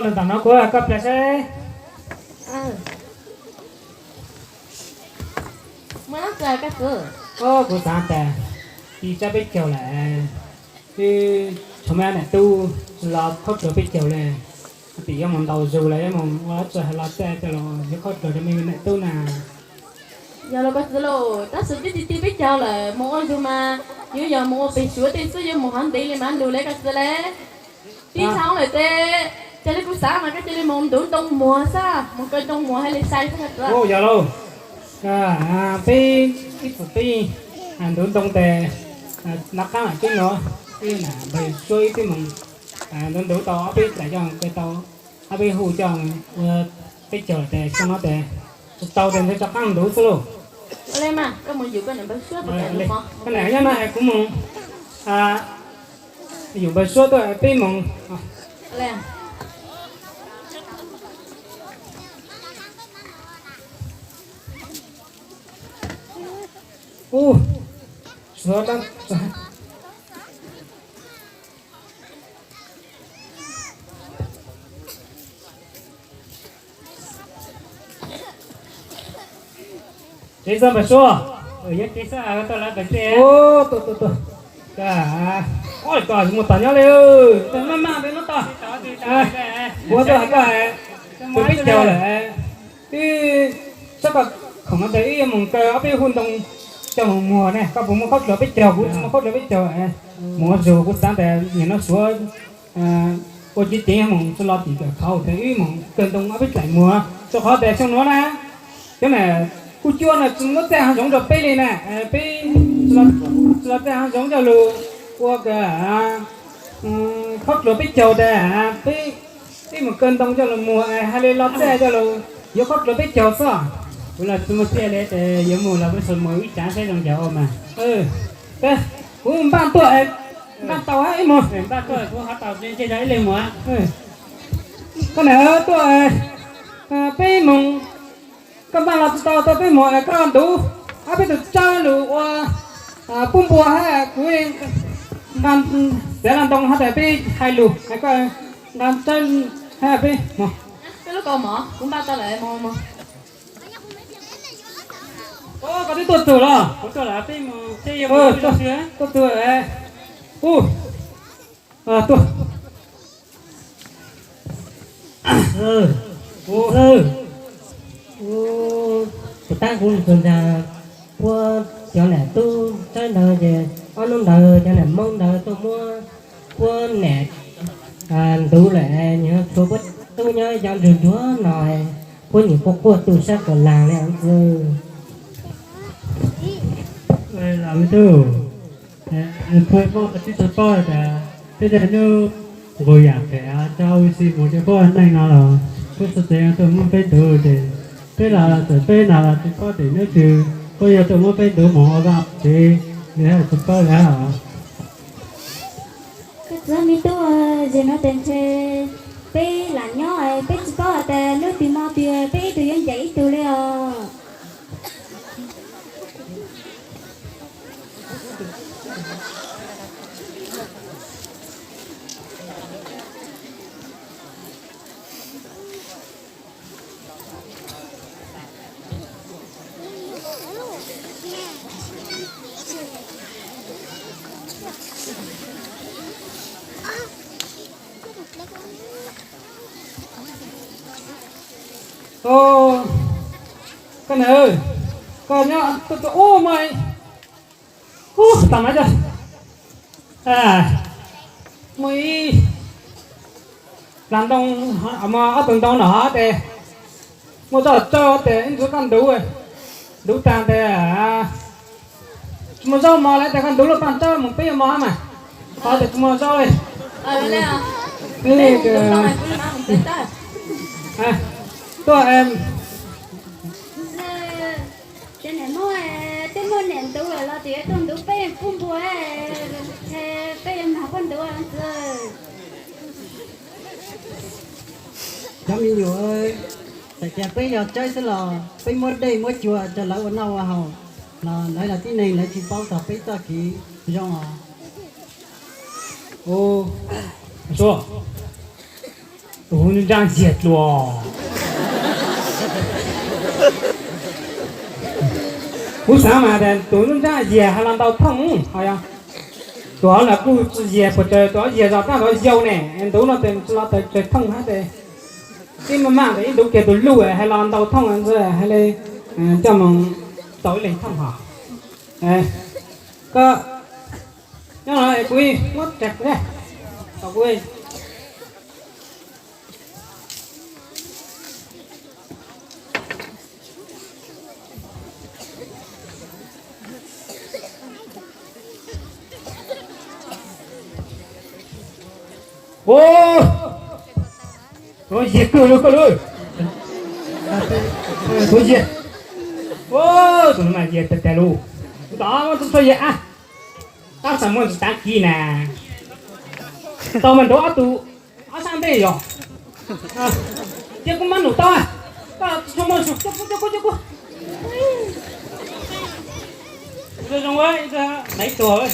Los tom no kuv koj pliag seb. Kuv xav tas tis tsab peb caug lawm, wb tshuav me niam tub los khaub dluav peb caug li, tim yuav mus ntaus zug los yuav mus ua txawj hais los txaj coj los yuav khaub dluav rau me niam tub na. Yog los koj txiv lauj, tab sis twb ti ti peb caug lawm mus ua zug mas yuav yog mus ua pem suav tej xwb, yuav mus hov ntev li mas lug li koj txiv le. Tib thaum lawm tes, cia li kuv xav mas koj cia li mus ntuv ntoo muag xwb, mus kaw ntoo muag hais li sai xwb koj txiv. Yog lauj, peb ib txwm peb ntuv ntoo tes nov qab mam peb nuav, peb na npawg Suab ib peb moog ntuv ntuv tau ob peb daim coj kaw tau, ob peb hu coj ua peb caug tes xyoo no tes tsis tau tes ntshe rov qaab ntuv xwb lauj. Koj niam nyob no kuv mus yug npawg Suab tuaj peb moog. Tsev xwb npawg Suab, tsev xwb, tuaj lawv npawg Suab. Tuaj, tuaj, tuaj. Ua li ko mus tom nyob li, maj maj peb nub tod. Kuv tuaj hais koj, tus peb caug lawm, wb sab koj khoom no tes wb yuav mus kaw ob peb hu ntoo coj mus muag ne, koj puas muaj khaub dluav peb caug? Kuv tsis muaj khaub dluav peb caug. Mus ua zug kuv xav tas nim no suav ua ceev ceev mus tsis los tim kawm khauv tes wb mus kaw ntoo ob peb daim muag, rau qhov tes xyoo nuav na cov nam kuj cuab no tsis muab txaj hav zoov rau peb li na, peb tsis los txaj hav zoov coj lug ua khaub dluav peb caug tas peb, peb mus kaw ntoo coj lug muag hais li los txaj coj lug yuav khaub dluav peb caug xwb. Kuv los tsis muaj txiaj li tes yuav mus los peb sawv mus ib tsaav saib zoo cas ua mas. Kuv npaj tuaj, npaj tau ib mus. Koj nam tuaj, peb mus, koj npaj los tsis tau tuaj peb mus koj ntuv ob peb tug tsawb lug ua pub npua hab kuv nqa xav los ntoo hab tas peb hais lug hais koj nqa tsawb hab peb mus. Koj twb tuaj txug los? Tuaj txug, tuaj. Kuv tab kuv ntag, puab cov nam tub tsawb ntawd ces ob hnub ntawd cov nam Moob ntawd tuaj muab puab nam ntuv lawm, nws tshuav puab tub nyob yov nrug nruag no, puab nyuam quaj quaj tu sab kaum laag li ntxwg. Los me tub, puab muaj tib tug paub tas peb tej nub nqus yam phem tso ua si mus rau puab neej no los puab txhua txhua tuaj muab peb ntuv ces peb los txawm peb no los tsis paub tim nub twg puab yuav tuaj muab peb ntuv mus ua vaj tsev li tsis paub li os. Koj txiv me tub, zem no tes ntshe peb lam nyob peb tsis paub tas nub twg mo twg peb ib tug yuav ncaim ib tug li os. Koj na, koj nyob tuaj tuaj ub mas, ub, tam no coj muaj ib plag ntoo, ob tug ntoo no tes muaj zoj tsawb tes ib ntxuav koj ntuv, ntuv tag tes tsis muaj zaub mos lawm tes koj ntuv lub plag tsawb mus peb yuav mos mas, qhov tes tsis muaj zaub li. Tuaj, ces niam muaj, twb muaj niam ntuv lawm los tias tuaj ntuv peb pub npua, peb yuav nrog koj ntuv ntxiv. Cov me nyuam, txawm tias peb yog tsawb xwb los peb muab dej muab cua rau lawv ua noj ua haus los lawv los tib neeg lawv tsis paub txog peb txoj kev zoo os. Tus nruab nrab yias dluas. Kuv xav mas tus nruab nrab yias hais los ntau thooj ho yog. Tus hov los kuj tsis yias puas tsaws, tus hov yias zos tag los yau ne, ntub no tes tsis los tawm tsaws thooj hab tes. Tib maj maj tes ib ntub kiag tus luj hais los ntau thooj ntxawg hais li coj mus tau ib leeg thooj hos. Koj nyob no kuv muab ras kuv, tom kuv. Ua, tus no yias kawg li koj lawm. Tus no yias, tus no mas yias tag tag lawm. Ntawd muab txhua txhua yias ab, tab txawm muaj ntsis tav kiv na. Tau mas nrauv ob tug ob sab ntej yog. Cia kuv mab num tau, koj tsis tshua muaj su, coj kuv, coj kuv, coj kuv. Zoo, maiv tuag.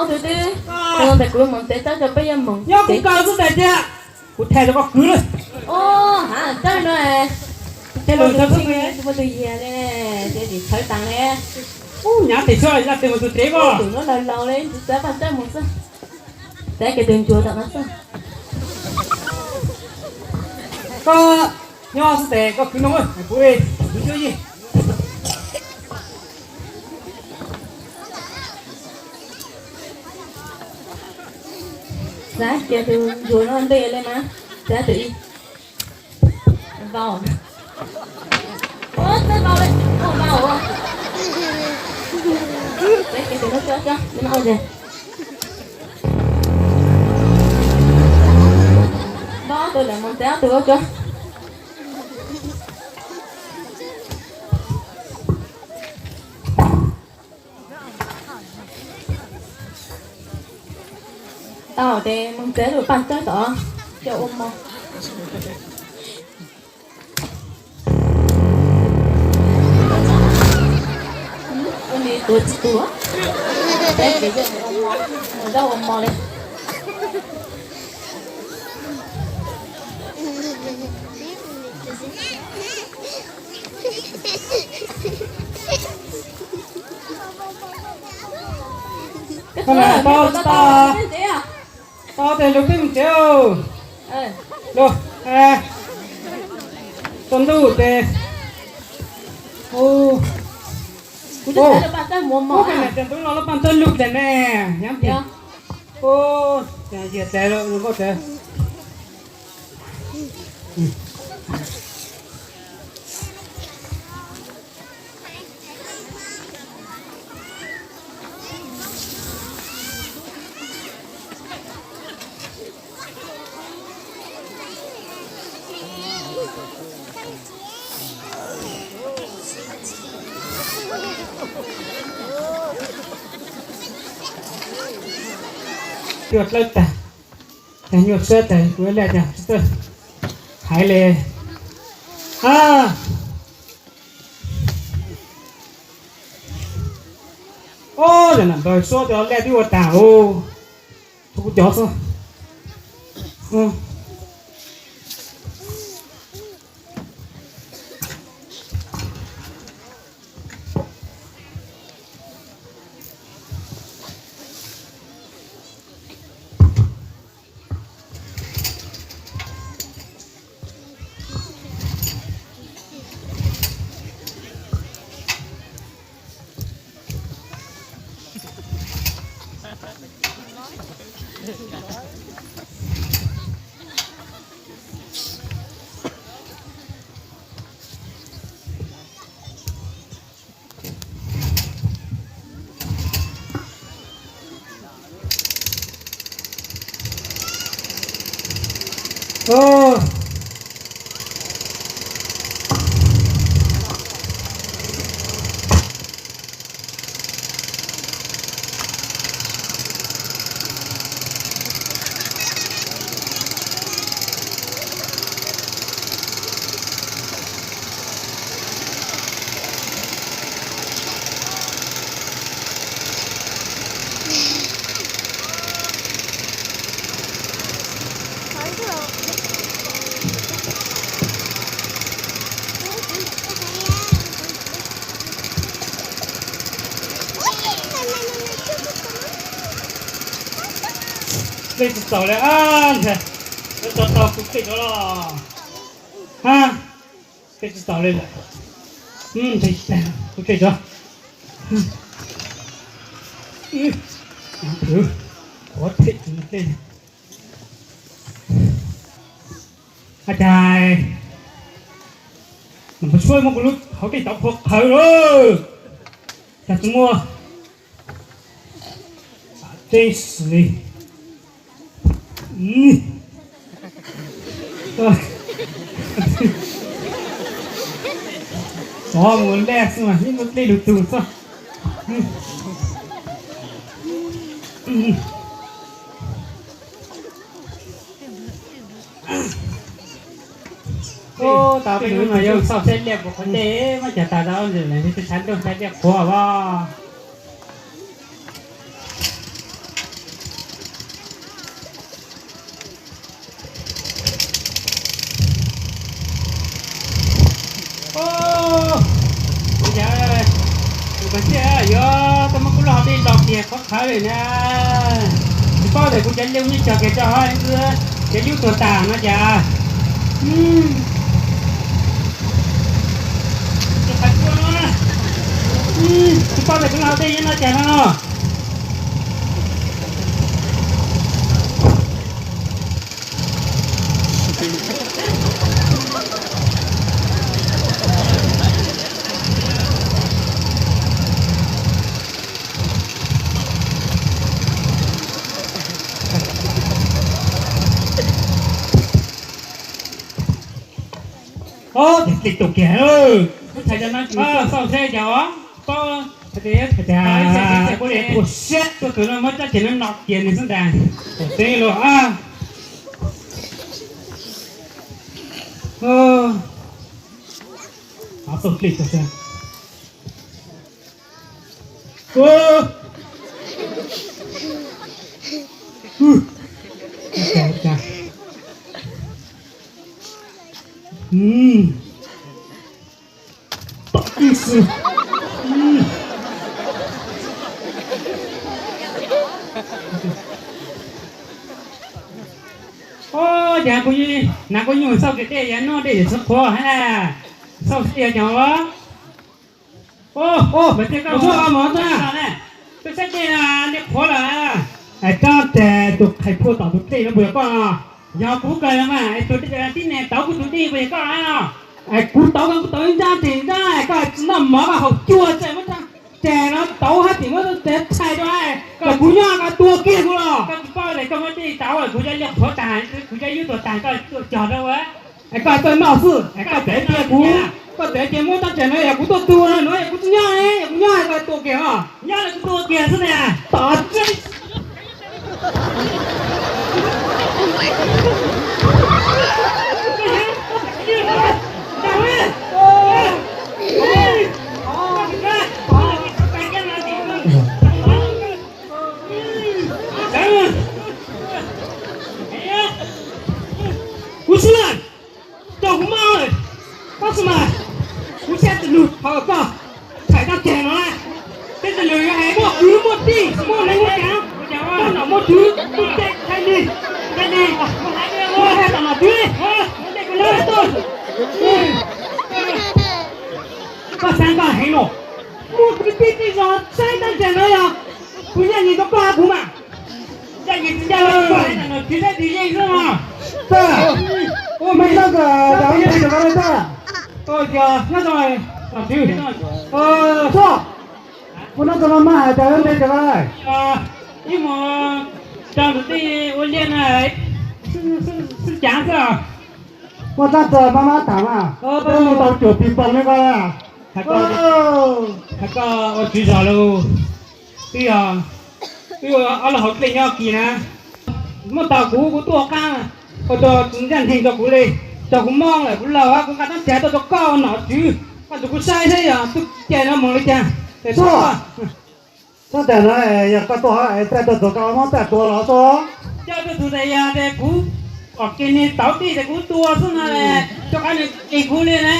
Ob tug twb, ntawm kuv mus tsev tso, peb yuav mus. Nyob kuv kawg xwb tes tiag, kuv thais rau koj kwv lawm. Ua, ha, tawj no. Tsis muaj tus yias li, tsis muaj tus yias li, tsis txhawv tas li. Ub, nyav tes xwb, yaj tes mus tus tsev os. Tus no laus laus li, tsis txawj paj tawj mus xwb. Txav kiag tus ntsuag tom no xwb. Koj nyob xwb tes koj kwv no, kuv kwv cuab yij. Txav kiag tus ntsuag no ntej li mas, txav tus ib. Vau. Ua, txav vau li, vau ua. Txav kiag tus no tso, tso, tus no ua ntses. Vau tus lawm mus txav tus ua tso. Tau tes mus txav tus paj tawb tom, coj ua mov. Ua li tuav tsis tuav. Txav tes coj mus ua mov, mus zaub ua mov li. Tau tsis tau? Tau tes lug peb mus tsev. Lug, tsaus ntuj tes. Kuv tus ntsuag no lub paj tawb lug tes ne, nyav tes. Yias tes lawm nkauj tes. Nyuaj dlawb tag, nyuaj siab tag, kuv ib leeg tsis txawj hais li. Ob, yog nam npawg Suab cov lej twb ua tag os. Kuv cov xwb. Dlej tsis txaus li, ntshai, tau tau kuv dlej rov los. Ha, dlej tsis txaus li lawm. Kuv dlej rov. Qhuav them dlej. Hais tias nws puas tshuav muab kuv lub hauv dlej tauv qhuav qhawv lawm. Cas tsis muaj. Tseeb xws li xov mus lej xwb mas ib muaj dlej lug tug xwb. Ub, tau peb hnub no yuav xauj saib dlej puas qhuav dlej, muab cog tas tau ntsis lawm, tshav ntuj saib dlej qhuav as. Ub, yog, tus koj thiaj yuav tau muab kuv lub hauv dlej los kiag qhuav qhawv li na. Tsis paub tias kuv cov dlej ua nyob cog kiag rau hauv, cov yub tuag tas no cas. Tsis paub tias kuv lub hauv dlej nyob no cas no. Ob, dlej tuag kiag. Xauj saib cov os, paub tias kuv ua siab tuaj kawg no muab rab riam no no kiag nws xwb ntag. Tseeb los. Xauj dlej tuag. Tom ib xwb. Ub, cas kuv hnav kuv nyuj xauj kiag dlej, yog noj dlej tsis qhuav hab. Xauj saib yog cov os. Ub, mas thiaj koj, koj saib dlej, dlej qhuav lawm. Es koj tes tus qhais phua tom tus dlej no puas yog koj no? Yog kuv kawg mas, tus tib neeg tauv kuv tus dlej puas yog koj no? Es kuv tauv, kuv tauv ib nrab tes nrab, koj tsis noj mov koj haus cua tseem muab rab riam no tauv hab tseem muab tes thaij rau, kom kuv nyob koj tua kiag kuv los? Koj tsis paub tias koj muab dlej tauv kuv cov dlej qhuav tag, kuv cov yub tuag tag koj tuaj cog rau. Es koj txawj noj xwb, es koj tseem tias kuv, koj tseem tias muab rab riam no yog kuv tuaj tua no, yog kuv tsis nyob, yog kuv nyob koj tua kiag os. Nyob los kuv tua kiag xwb na. Tom tseeb. Kuv xwb na, rau kuv maj, tab sis mas kuv xav tsis lug thov koj thaij rab riam no na. Peb tsis lug yuav hais muaj kwv muaj tij muaj neeg muaj tsav, koj nom muaj twv tub txaij thaij li, thaij li, muaj hais tom nom twv, koj xav koj heev los, muaj kwv tij tej zog saib rab riam no yog kuv ncaj ncees rau koj hab kuv mas, ncaj ncees tsis ncaj los Nyob zoo, nom tswv. Txhob, ua no txog no mas hais tias npe cas lawm? Ib mus rau ntawm tej ua liaj na, xwb cav xwb. Muaj txaj txog mab mab tham mas, mus tau cuam pis poos li ko. Hais koj ua tswv zos lauj, twb yog wb ob lub hauv dlej nyob kis na, muab tau kuv, kuv tuaj qab, ua rau tus ncaj ncees rau kuv li, rau kuv mob lawm kuv laus, kuv nqa rab txag tuaj rau koj ua nom tswv, koj tus kuv saib saib yog twb cai no mus li cas. Txhob, txhob tas no, yog koj tuaj es txaij tuaj txog koj mob txaij tua los xwb. Coj tuaj tus tas yog tias kuv kom kiag nws tauv tij tas kuv tua xwb no, rov qab nws tis kuv li na,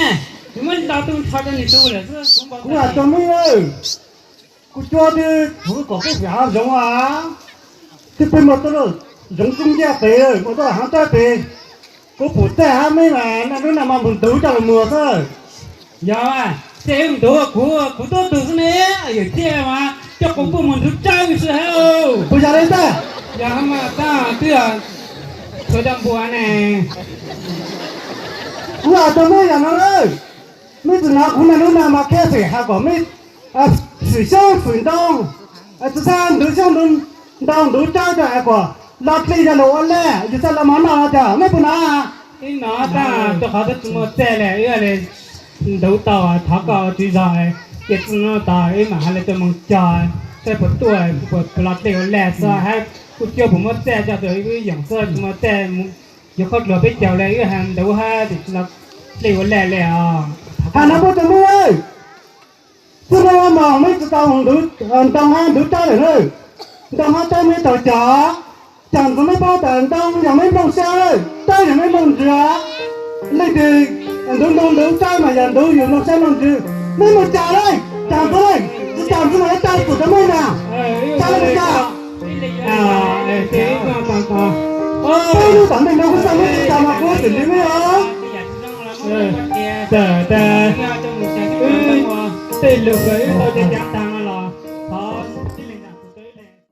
kuv muab nto tu nrho rau nws tu lawm xwb. Kuv hais rau nej, kuv cuab twb txwv kom peb pem hav zoov a, twb peb muaj txoj zoov kub nciaj pem, muaj txoj hav tawb pem, kuv pum txaij hab meb mas naj hnub nag hmo mus ntuv coj los muag xwb. Yog, ces wb ntuv kuv, kuv tuaj tus xwb ne, yawm txiaj mas coj quas puj mus ntuv tsawb xwb hab. Puas yog li ntawd? Yog mas tab twb yog tshuav cov npua ne. Kuv hais rau meb yam no na, meb tsis hnov kuv naj hnub nag hmo khab phem has kom meb fwm xyoob fwm ntoo, tsis txhob ntuv xyoob ntoo ntuv tsawb rau es kom lo dlej yog lug ua laj, yus txhaj lo mov noj no cas meb puas hnov? Wb hnov tab, rau qhov twb tsis muaj txaij li, wb li ntuv tau, thov koj tswv zog cia txij no tos wb mam hais li tuaj mus cog saib puas tuaj, puas lo dlej ua laj xwb hab, kuj cuab puas muab txaij coj tuaj wb yoom xwb, tsis muaj txaij, yuav qhob dluag peb caug li wb hais ntuv hab tsis lo dlej ua laj li os. Hais no puab tus mub, txij no mus meb tsis tau ntoo hab ntuv tsawb lawm na. Ntoo hab tsawb meb tau cog, cog ntxwv meb paub tas ntoo yog meb nplooj xyab, tsawb yog meb nplooj ntsws. Leej twg ntuv ntoo ntuv tsawb mas yog ntuv yus nplooj xyab nplooj ntsws. Meb mus cog lawm, cog ntxwv lawm, tsis cog ntxwv mas yuav tau tsum rau mej na. Cog lawm mus cog. Peb lub tom ntej no kuv xav meb tsis cog mas kuv xwm ntxiv meb os. Tej lug wb tau cov caav